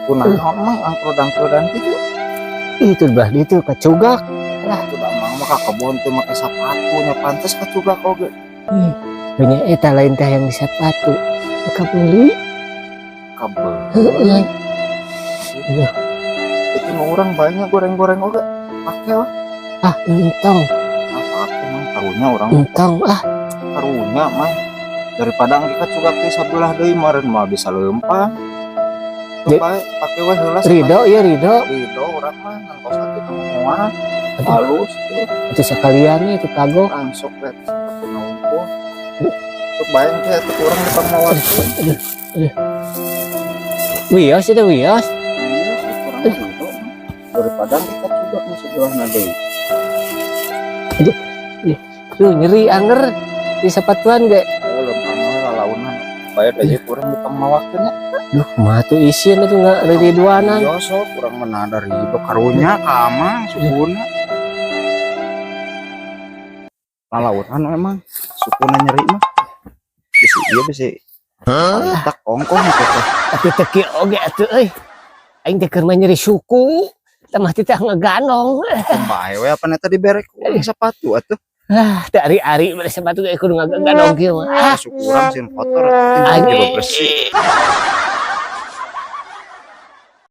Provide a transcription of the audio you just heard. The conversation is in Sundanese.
Kunaon, Mang, angkrodan-angkrodan gitu? Itu belah ditu kacugak. Lah, tuh da Mang mah ka kebon teu make sapatu nya, pantes kacugak oge. Ih, punya eta lain teh yang di sepatu. Kabeli. Kabel. Heeh. Aduh. Itu mah urang banyak goreng-goreng oge. Pake lah. Ah, entong, Ah, pake, Mang, karunya urang. Entong ah. Karunya, Mang. Daripada engke kacugak teh sabelah deui, meureun mah bisa leumpang. Tuh bae, pake we heula. Ridho ya, Ridho. Ridho urang mah, ngan kos kaki moal. Aduh. Halus tuh. Itu sekalian itu kagok. Langsung we sepatu unggul. Tuh bayang teh atuh urang di pamawa. Aduh, aduh. Wios itu, wios. Iya, urang mah ridho. Daripada kita cugak nu sebelah deui. Duh, nyeri anger di sepatuan ge. Oh, lempang we lalaunan. Bayar aja kurang di pamawakeun nya. Duh, mah tuh isin itu nggak ridwanan. Iya, sok kurang menada ridho karunya ka Amang sukuna. Lalaunan emang sukuna nyeri mah. Bisi ieu bisi tak kongkong itu teh. Tapi teu kieu oge atuh euy. Aing teh keur mah nyeri suku. Tah mah teh ngeganong. Bae we, apa eta dibere ku urang sepatu atuh. Ah, teh ari-ari bere sepatu ge kudu ngaganong kieu mah. Ah, Suku urang sieun kotor atuh juga bersih.